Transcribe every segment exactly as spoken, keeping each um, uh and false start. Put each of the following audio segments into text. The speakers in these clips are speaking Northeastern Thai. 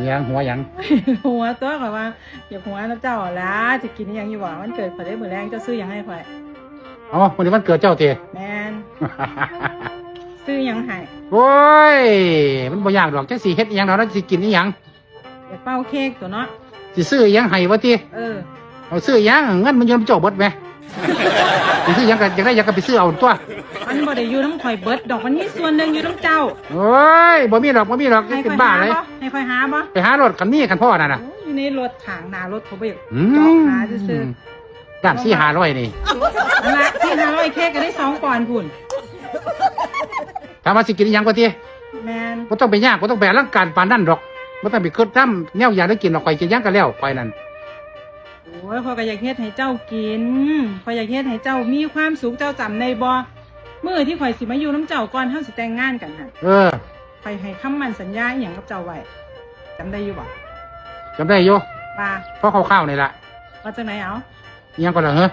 หยัง หัวหยัง หัวตัว ข่อยว่า อยากหัวนำเจ้าล่ะ สิกินอิหยังอยู่บ่ วันเกิดข่อยเด้ มื้อแลงเจ้าซื้อหยังให้ข่อย เอ้า มื้อนี้วันเกิดเจ้าติ แม่น ซื้อหยังให้ โอ้ย มันบ่ยากดอก จักสิเฮ็ดอิหยังดอก จักสิกินอิหยัง อยากเป่าเค้กตั๊วเนาะ สิซื้ออิหยังให้วะติ เออ เอาซื้ออิหยัง เงินมันอยู่นำเจ้าเบิดแหม สิซื้อหยังก็อยากได้หยังก็ไปซื้อเอาตั๊ว มันบ่ได้อยู่นำข่อยเบิดดอก มันมีส่วนหนึ่งอยู่นำเจ้า โอ้ย บ่มีดอก บ่มีดอก ให้ เป็นบ้าเลย ข่อยหาบ่ ให้ข่อยหาบ่ ไปหาโลด คันมี คันพ้อนั่นน่ะ โอ้ย อยู่ในรถ ข้างหน้ารถเขาบ่อยาก อืม เจาะหาซื่อๆ ด้านสี่ห้าร้อยนี่ นั่นล่ะ สี่ห้าร้อย เค้กก็ได้สองปอนด์พุ้น ถามว่าสิกินอิหยังก็ติ แม่น บ่ต้องไปยาก บ่ต้องไปอลังการปานนั้นดอก บ่ต้องไปคิดนำแนวอยากได้กินดอก ข่อยกินหยังก็แล้ว ข่อยนั่น โอ้ย ข่อยก็อยากเฮ็ดให้เจ้ากิน ข่อยอยากเฮ็ดให้เจ้ามีความสุข เจ้าจำได้บ่ มื้อที่ข่อยสิมาอยู่นำเจ้าก่อนเฮาสิแต่งงานกันหั่น เออ ข่อยให้คำมั่นสัญญาอิหยังกับเจ้าไว้ จำได้อยู่บ่ จำได้อยู่ ว่า พอคร่าวๆนี่ล่ะ ว่าจั่งใด๋ เอา อิหยังก่อนล่ะเหรอ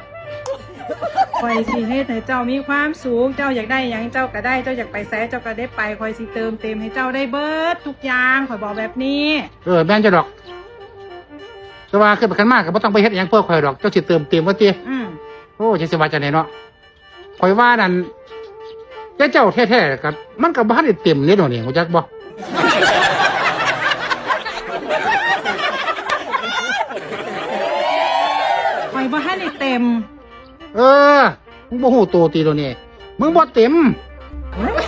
ข่อยสิเฮ็ดให้เจ้ามีความสุข เจ้าอยากได้หยังเจ้าก็ได้ เจ้าอยากไปไสเจ้าก็ได้ไป ข่อยสิเติมเต็มให้เจ้าได้เบิดทุกอย่าง ข่อยบอกแบบนี้ เออ แม่นอยู่ดอก แต่ว่าขึ้นไปขึ้นมาก็บ่ต้องไปเฮ็ดหยังเพื่อข่อยดอก เจ้าสิเติมเต็มว่าติ อืม โอ้ จักสิว่าจั่งใด๋เนาะ ข่อยว่านั่น แต่เจ้าแท้ๆ ก็ มันก็บ่ทันได้เต็มเด้เนาะนี่ รู้จักบ่ ข่อยบ่ทันได้เต็ม เออ มึงบ่ฮู้โตติโดนี่ มึงบ่เต็ม เฮ้ย